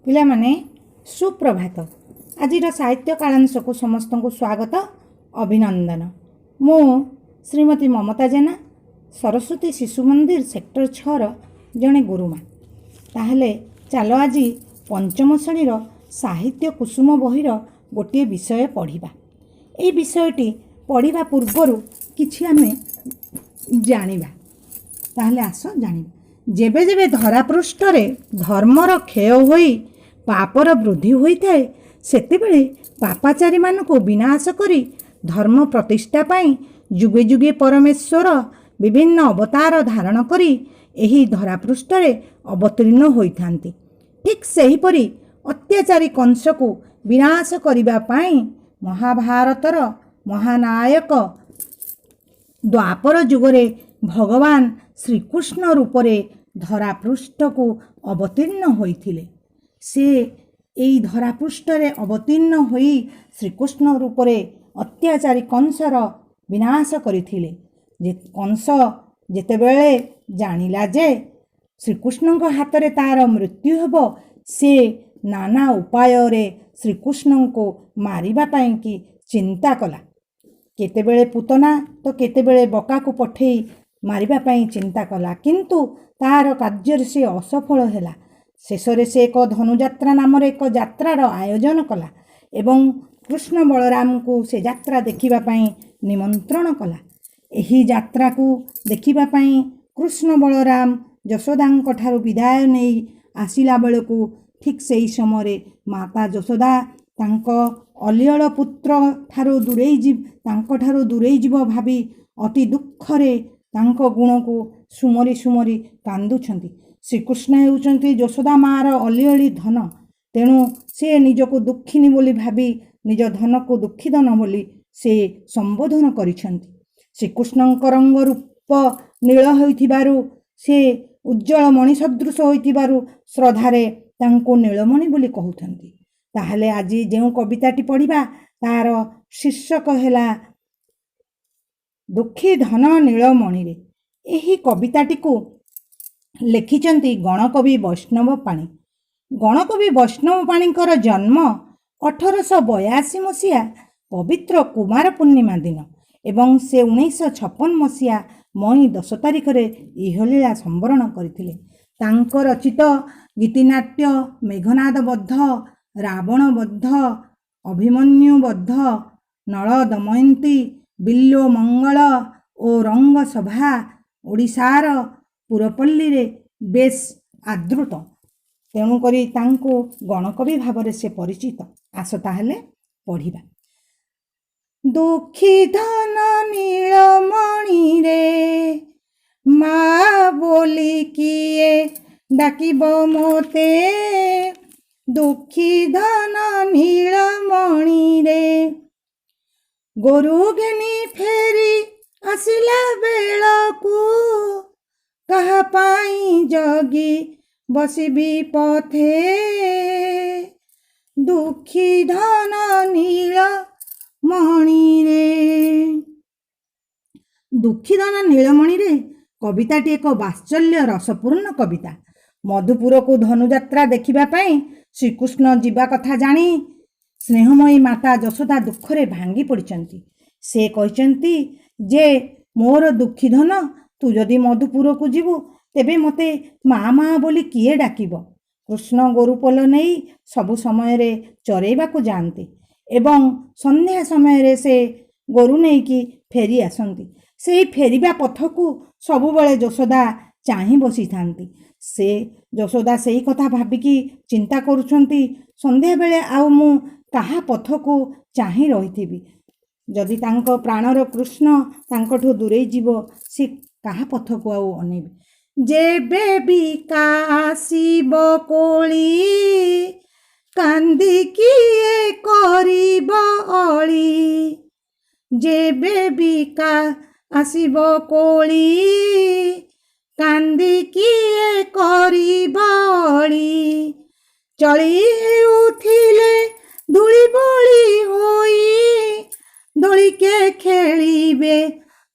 ପିଲାମାନେ, ସୁପ୍ରଭାତ। ଆଜିର ସାହିତ୍ୟ କାଳାଂଶକୁ ସମସ୍ତଙ୍କୁ ସ୍ୱାଗତ, ଅଭିନନ୍ଦନ। ମୁଁ ଶ୍ରୀମତୀ ମମତା ଜେନା, ସରସ୍ୱତୀ ଶିଶୁ ମନ୍ଦିର, ସେକ୍ଟର 6ର ଜଣେ ଗୁରୁମା। ତାହେଲେ ଚାଲ, ଆଜି ପଞ୍ଚମ ଶ୍ରେଣୀର ସାହିତ୍ୟ କୁସୁମ ବହିର ଗୋଟିଏ ବିଷୟ ପଢ଼ିବା। ଏହି ବିଷୟଟି ପଢ଼ିବା ପୂର୍ବରୁ କିଛି ଆମେ ଜାଣିବା। ତାହେଲେ ଆସ ଜାଣିବା। ଯେବେ ଯେବେ ଧରାପୃଷ୍ଠରେ ଧର୍ମର କ୍ଷୟ ହୋଇ ପାପର ବୃଦ୍ଧି ହୋଇଥାଏ, ସେତେବେଳେ ପାପାଚାରୀମାନଙ୍କୁ ବିନାଶ କରି ଧର୍ମ ପ୍ରତିଷ୍ଠା ପାଇଁ ଯୁଗେ ଯୁଗେ ପରମେଶ୍ୱର ବିଭିନ୍ନ ଅବତାର ଧାରଣ କରି ଏହି ଧରାପୃଷ୍ଠରେ ଅବତୀର୍ଣ୍ଣ ହୋଇଥାନ୍ତି। ଠିକ୍ ସେହିପରି ଅତ୍ୟାଚାରୀ କଂସକୁ ବିନାଶ କରିବା ପାଇଁ ମହାଭାରତର ମହାନାୟକ ଦ୍ୱାପର ଯୁଗରେ ଭଗବାନ ଶ୍ରୀକୃଷ୍ଣ ରୂପରେ ଧରାପୃଷ୍ଠକୁ ଅବତୀର୍ଣ୍ଣ ହୋଇଥିଲେ। ସେ ଏଇ ଧରାପୃଷ୍ଠରେ ଅବତୀର୍ଣ୍ଣ ହୋଇ ଶ୍ରୀକୃଷ୍ଣ ରୂପରେ ଅତ୍ୟାଚାରୀ କଂସର ବିନାଶ କରିଥିଲେ। ଯେ କଂସ ଯେତେବେଳେ ଜାଣିଲା ଯେ ଶ୍ରୀକୃଷ୍ଣଙ୍କ ହାତରେ ତାର ମୃତ୍ୟୁ ହେବ, ସେ ନାନା ଉପାୟରେ ଶ୍ରୀକୃଷ୍ଣଙ୍କୁ ମାରିବା ପାଇଁକି ଚିନ୍ତା କଲା। କେତେବେଳେ ପୁତନା ତ କେତେବେଳେ ବକାକୁ ପଠେଇ ମାରିବା ପାଇଁ ଚିନ୍ତା କଲା, କିନ୍ତୁ ତାର କାର୍ଯ୍ୟରେ ସେ ଅସଫଳ ହେଲା। ଶେଷରେ ସେ ଏକ ଧନୁଯାତ୍ରା ନାମରେ ଏକ ଯାତ୍ରାର ଆୟୋଜନ କଲା ଏବଂ କୃଷ୍ଣ ବଳରାମଙ୍କୁ ସେ ଯାତ୍ରା ଦେଖିବା ପାଇଁ ନିମନ୍ତ୍ରଣ କଲା। ଏହି ଯାତ୍ରାକୁ ଦେଖିବା ପାଇଁ କୃଷ୍ଣ ବଳରାମ ଯଶୋଦାଙ୍କ ଠାରୁ ବିଦାୟ ନେଇ ଆସିଲା ବେଳକୁ ଠିକ୍ ସେହି ସମୟରେ ମାତା ଯଶୋଦା ତାଙ୍କ ଅଲିଅଳ ପୁତ୍ର ଠାରୁ ଦୂରେଇ ତାଙ୍କଠାରୁ ଦୂରେଇ ଯିବ ଭାବି ଅତି ଦୁଃଖରେ ତାଙ୍କ ଗୁଣକୁ ସୁମରି ସୁମରି କାନ୍ଦୁଛନ୍ତି। ଶ୍ରୀକୃଷ୍ଣ ହେଉଛନ୍ତି ଯଶୋଦା ମାଆର ଅଲିଅଳି ଧନ। ତେଣୁ ସେ ନିଜକୁ ଦୁଃଖିନୀ ବୋଲି ଭାବି ନିଜ ଧନକୁ ଦୁଃଖୀ ଧନ ବୋଲି ସେ ସମ୍ବୋଧନ କରିଛନ୍ତି। ଶ୍ରୀକୃଷ୍ଣଙ୍କ ରଙ୍ଗ ରୂପ ନୀଳ ହୋଇଥିବାରୁ, ସେ ଉଜ୍ଜଳ ମଣି ସଦୃଶ ହୋଇଥିବାରୁ ଶ୍ରଦ୍ଧାରେ ତାଙ୍କୁ ନୀଳମଣି ବୋଲି କହୁଛନ୍ତି। ତାହେଲେ ଆଜି ଯେଉଁ କବିତାଟି ପଢ଼ିବା, ତାର ଶୀର୍ଷକ ହେଲା ଦୁଃଖୀ ଧନ ନୀଳମଣିରେ। ଏହି କବିତାଟିକୁ ଲେଖିଛନ୍ତି ଗଣକବି ବୈଷ୍ଣବ ପାଣି। ଗଣକବି ବୈଷ୍ଣବ ପାଣିଙ୍କର ଜନ୍ମ 1882 ମସିହା ପବିତ୍ର କୁମାର ପୂର୍ଣ୍ଣିମା ଦିନ ଏବଂ ସେ 1956 ମସିହା ମଇ 10 ତାରିଖରେ ଇହଲୀଳା ସମ୍ବରଣ କରିଥିଲେ। ତାଙ୍କ ରଚିତ ଗୀତିନାଟ୍ୟ ମେଘନାଦ ବଦ୍ଧ, ରାବଣ ବଦ୍ଧ, ଅଭିମନ୍ୟୁ ବଦ୍ଧ, ନଳ ଦମୟନ୍ତୀ, ବିଲ୍ୱ ମଙ୍ଗଳ ଓ ରଙ୍ଗସଭା ଓଡ଼ିଶାର ପୁରପଲ୍ଲୀରେ ବେଶ୍ ଆଦୃତ। ତେଣୁକରି ତାଙ୍କୁ ଗଣକବି ଭାବରେ ସେ ପରିଚିତ। ଆସ ତାହେଲେ ପଢ଼ିବା। ଦୁଃଖୀ ଧନ ନୀଳମଣିରେ, ମା ବୋଲି କିଏ ଡାକିବ ମୋତେ? ଦୁଃଖୀ ଧନ ନୀଳମଣିରେ। ଗୋରୁ ଘେନି ଫେରି ଆସିଲା ବେଳକୁ କାହା ପାଇଁ ଜଗି ବସିବି ପଥେ? ଦୁଃଖୀ ଧନ ନୀଳ ମଣିରେ। ଦୁଃଖୀ ଧନ ନୀଳମଣିରେ କବିତାଟି ଏକ ବାତ୍ସଲ୍ୟ ରସପୂର୍ଣ୍ଣ କବିତା। ମଧୁପୁରକୁ ଧନୁଯାତ୍ରା ଦେଖିବା ପାଇଁ ଶ୍ରୀକୃଷ୍ଣ ଯିବା କଥା ଜାଣି ସ୍ନେହମୟୀ ମାତା ଯଶୋଦା ଦୁଃଖରେ ଭାଙ୍ଗି ପଡ଼ିଛନ୍ତି। ସେ କହିଛନ୍ତି ଯେ ମୋର ଦୁଃଖୀ ଧନ, ତୁ ଯଦି ମଧୁପୁରକୁ ଯିବୁ, ତେବେ ମୋତେ ମା ମା ବୋଲି କିଏ ଡାକିବ? କୃଷ୍ଣ ଗୋରୁ ପଲ ନେଇ ସବୁ ସମୟରେ ଚରେଇବାକୁ ଯାଆନ୍ତି ଏବଂ ସନ୍ଧ୍ୟା ସମୟରେ ସେ ଗୋରୁ ନେଇକି ଫେରି ଆସନ୍ତି। ସେଇ ଫେରିବା ପଥକୁ ସବୁବେଳେ ଯଶୋଦା ଚାହିଁ ବସିଥାନ୍ତି। ସେ ଯଶୋଦା ସେଇ କଥା ଭାବିକି ଚିନ୍ତା କରୁଛନ୍ତି, ସନ୍ଧ୍ୟାବେଳେ ଆଉ ମୁଁ କାହା ପଥକୁ ଚାହିଁ ରହିଥିବି? ଯଦି ତାଙ୍କ ପ୍ରାଣର କୃଷ୍ଣ ତାଙ୍କଠୁ ଦୂରେଇ ଯିବ, ସେ କାହା ପଥକୁ ଆଉ ଅନେଇବେ? ଯେବେ ବି ଆସିବ କୋଳି, କାନ୍ଦି କିଏ କରିବ ଅଳି? ଯେବେ ବି ଆସିବ କୋଳି, କାନ୍ଦି କିଏ କରିବ ଅଳି? ଚଳି ହେଉଥିଲେ ଧୂଳି ବୋଳି ହୋଇ, ଦୋଳିକେ ଖେଳିବେ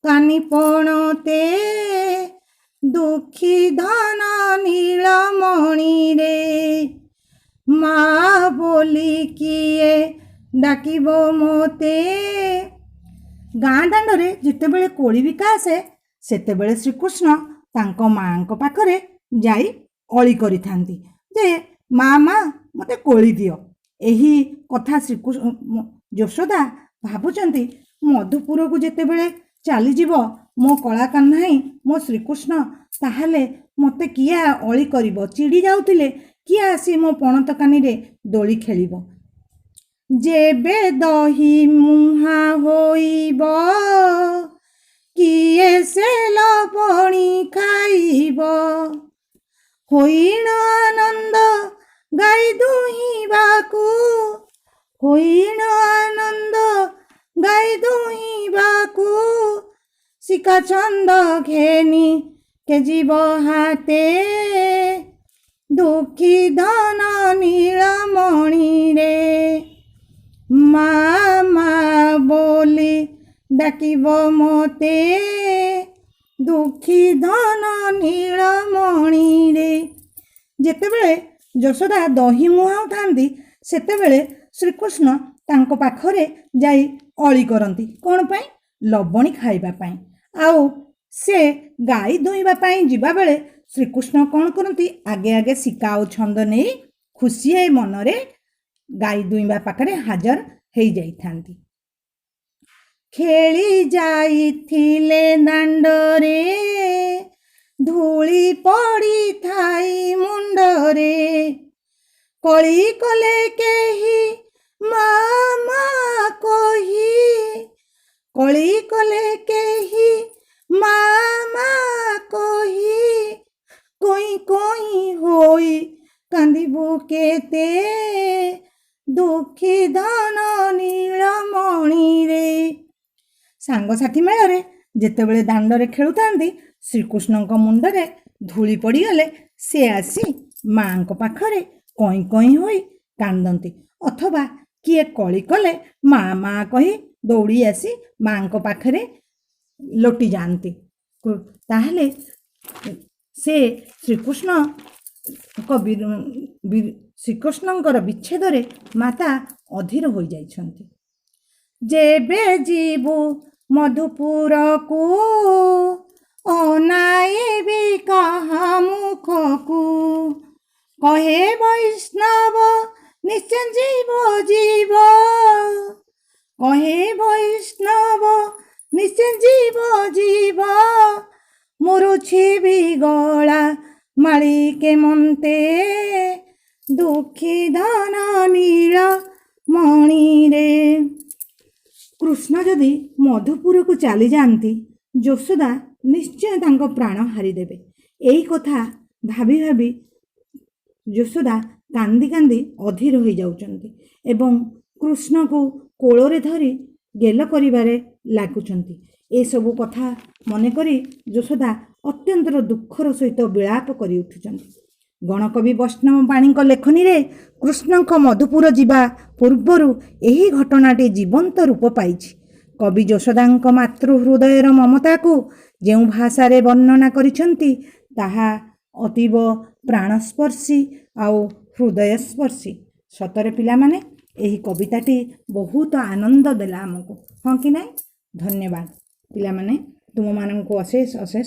କାନି ପଣତେ? ଦୁଃଖୀ ଧନ ନୀଳମଣିରେ, ମା ବୋଲି କିଏ ଡାକିବ ମୋତେ। ଗାଁ ଦାଣ୍ଡରେ ଯେତେବେଳେ କୋଳି ବିକା ଆସେ, ସେତେବେଳେ ଶ୍ରୀକୃଷ୍ଣ ତାଙ୍କ ମାଆଙ୍କ ପାଖରେ ଯାଇ ଅଳି କରିଥାନ୍ତି ଯେ, ମା ମା, ମୋତେ କୋଳି ଦିଅ। ଏହି କଥା ଶ୍ରୀକୃଷ୍ଣ ଯଶୋଦା ଭାବୁଛନ୍ତି, ମଧୁପୁରକୁ ଯେତେବେଳେ ଚାଲିଯିବ ମୋ କଳା କାହ୍ନାଇ, ମୋ ଶ୍ରୀକୃଷ୍ଣ, ତାହେଲେ ମୋତେ କିଏ ଅଳି କରିବ? ଚିଡ଼ି ଯାଉଥିଲେ କିଏ ଆସି ମୋ ପଣତ କାନିରେ ଦୋଳି ଖେଳିବ? ଯେବେ ଦହି ମୁହାଁ ହୋଇବ, କିଏ ସେ ଲବଣୀ ଖାଇବ? ହୋଇଣ ଆନନ୍ଦ ଗାଈ ଦୁହିଁବାକୁ, ହୋଇଣ ଆନନ୍ଦ ଗାଈ ଦୁହିଁବାକୁ, ଶିକା ଛନ୍ଦ ଘେନି କେ ଯିବ ହାତେ? ଦୁଃଖୀ ଧନ ନୀଳମଣିରେ। ମା ମା ବୋଲି ଡାକିବ ମୋତେ, ଦୁଃଖୀ ଧନ ନୀଳମଣିରେ। ଯେତେବେଳେ ଯଶୋଦା ଦହି ମୁହାଁଉଥାନ୍ତି, ସେତେବେଳେ ଶ୍ରୀକୃଷ୍ଣ ତାଙ୍କ ପାଖରେ ଯାଇ ଅଳି କରନ୍ତି। କ'ଣ ପାଇଁ? ଲବଣୀ ଖାଇବା ପାଇଁ। ଆଉ ସେ ଗାଈ ଦୁଇଁବା ପାଇଁ ଯିବାବେଳେ ଶ୍ରୀକୃଷ୍ଣ କ'ଣ କରନ୍ତି? ଆଗେ ଆଗେ ଶିକା ଆଉ ଛନ୍ଦ ନେଇ ଖୁସି ମନରେ ଗାଈ ଦୁଇଁବା ପାଖରେ ହାଜର ହେଇଯାଇଥାନ୍ତି। ଖେଳି ଯାଇଥିଲେ ଦାଣ୍ଡରେ, ଧୂଳି ପଡ଼ିଥାଇ ମୁଣ୍ଡରେ, କଳି କଲେ କେହି ମା ମା କହି, କଳି କଲେ କେହି ମା ମା କହି, କଇଁ କଇଁ ହୋଇ କାନ୍ଦିବୁ କେତେ? ଦୁଃଖୀ ଧନ ନୀଳମଣିରେ। ସାଙ୍ଗସାଥି ମେଳରେ ଯେତେବେଳେ ଦାଣ୍ଡରେ ଖେଳୁଥାନ୍ତି, ଶ୍ରୀକୃଷ୍ଣଙ୍କ ମୁଣ୍ଡରେ ଧୂଳି ପଡ଼ିଗଲେ ସେ ଆସି ମାଆଙ୍କ ପାଖରେ କଇଁ କଇଁ ହୋଇ କାନ୍ଦନ୍ତି, ଅଥବା କିଏ କଳି କଲେ ମା ମା କହି ଦୌଡ଼ି ଆସି ମାଆଙ୍କ ପାଖରେ ଲୋଟି ଯାଆନ୍ତି। ତାହେଲେ ସେ ଶ୍ରୀକୃଷ୍ଣଙ୍କର ବିଚ୍ଛେଦରେ ମାତା ଅଧୀର ହୋଇଯାଇଛନ୍ତି। ଯେବେ ଯିବୁ ମଧୁପୁରକୁ, ଅନାଇବି କାହା ମୁଖକୁ? କହେ ବୈଷ୍ଣବ ନିଶ୍ଚୟ ଯିବ ଯିବ, କହେ ବୈଷ୍ଣବ ନିଶ୍ଚୟ ଯିବ ଯିବ, ମୁରୁଛିବି ଗଳା ମାଳିକେ ମନ୍ତେ? ଦୁଃଖୀ ଧନ ନୀଳ ମଣିରେ। କୃଷ୍ଣ ଯଦି ମଧୁପୁରକୁ ଚାଲିଯାଆନ୍ତି, ଯଶୋଦା ନିଶ୍ଚୟ ତାଙ୍କ ପ୍ରାଣ ହାରିଦେବେ। ଏଇ କଥା ଭାବି ଭାବି ଯଶୋଦା କାନ୍ଦି କାନ୍ଦି ଅଧୀର ହୋଇଯାଉଛନ୍ତି ଏବଂ କୃଷ୍ଣକୁ କୋଳରେ ଧରି ଗେଲ କରିବାରେ ଲାଗୁଛନ୍ତି। ଏସବୁ କଥା ମନେକରି ଯଶୋଦା ଅତ୍ୟନ୍ତ ଦୁଃଖର ସହିତ ବିଳାପ କରି ଉଠୁଛନ୍ତି। ଗଣକବି ବୈଷ୍ଣବ ପାଣିଙ୍କ ଲେଖନୀରେ କୃଷ୍ଣଙ୍କ ମଧୁପୁର ଯିବା ପୂର୍ବରୁ ଏହି ଘଟଣାଟି ଜୀବନ୍ତ ରୂପ ପାଇଛି। କବି ଯଶୋଦାଙ୍କ ମାତୃ ହୃଦୟର ମମତାକୁ ଯେଉଁ ଭାଷାରେ ବର୍ଣ୍ଣନା କରିଛନ୍ତି, ତାହା ଅତୀବ ପ୍ରାଣସ୍ପର୍ଶୀ ଆଉ ହୃଦୟସ୍ପର୍ଶୀ। ସତରେ ପିଲାମାନେ, ଏହି କବିତାଟି ବହୁତ ଆନନ୍ଦ ଦେଲା ଆମକୁ, ହଁ କି ନାହିଁ? ଧନ୍ୟବାଦ ପିଲାମାନେ, ତୁମମାନଙ୍କୁ ଅଶେଷ ଅଶେଷ।